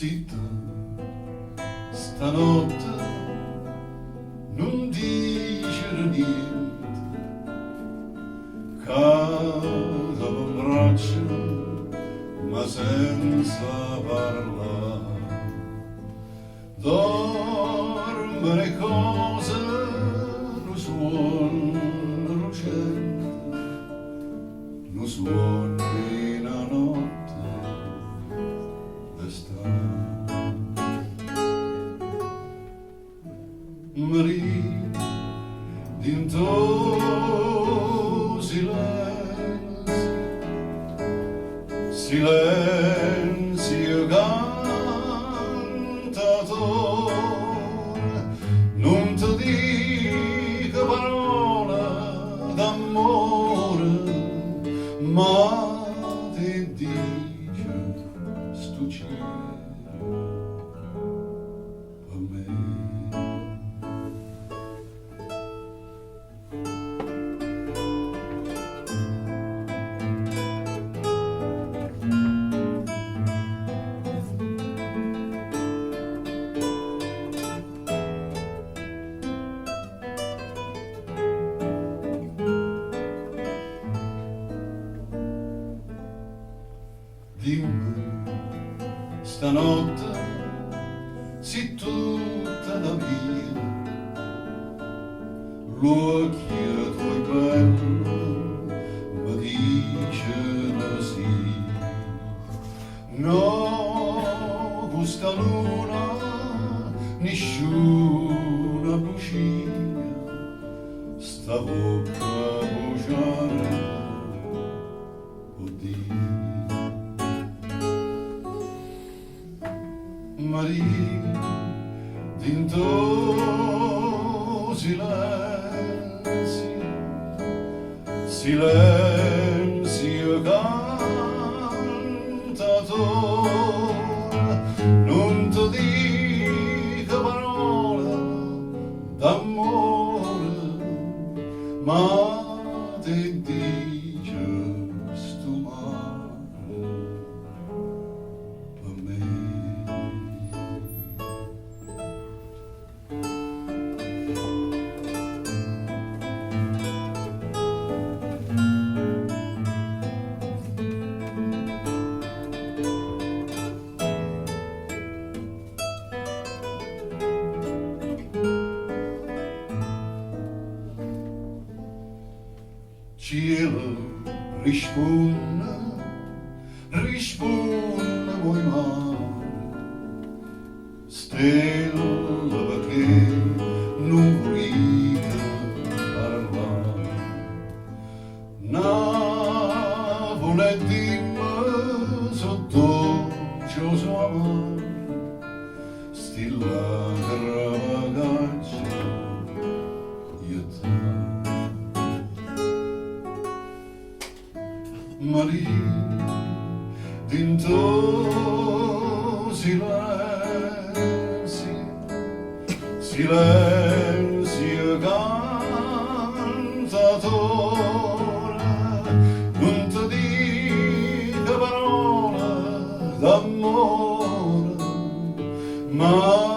Zitta, stanotte nun dicere niente, cademe 'mbraccio ma senza parlà. Dormeno 'e cose nu suonno lucente, nu suonno 'e na notte d'està. Maria, dint' 'o silenzio, silenzio cantatore, nun te dico parola d'ammore, ma te dice stu cielo pe me. Dimme, stanotte si' tutta d' 'a mia, ll'uocchie tuoi belle me diceno sì. No, cu sta luna nisciuna bucia, sta vocca bugiarda po' dì. Maria, dint' 'o silenzio, silenzio cantatore, nun te dico parola d'ammore, ma te dice stu mare pe me. Cielo, rispunne, rispunne oi mare, stella pecché nun vulite parlà? Napule dimme so' doce o so' amare sti lacreme ch'aggia jettà? Maria, dint' 'o silenzio, silenzio cantatore, nun te dico parola d'ammore, ma.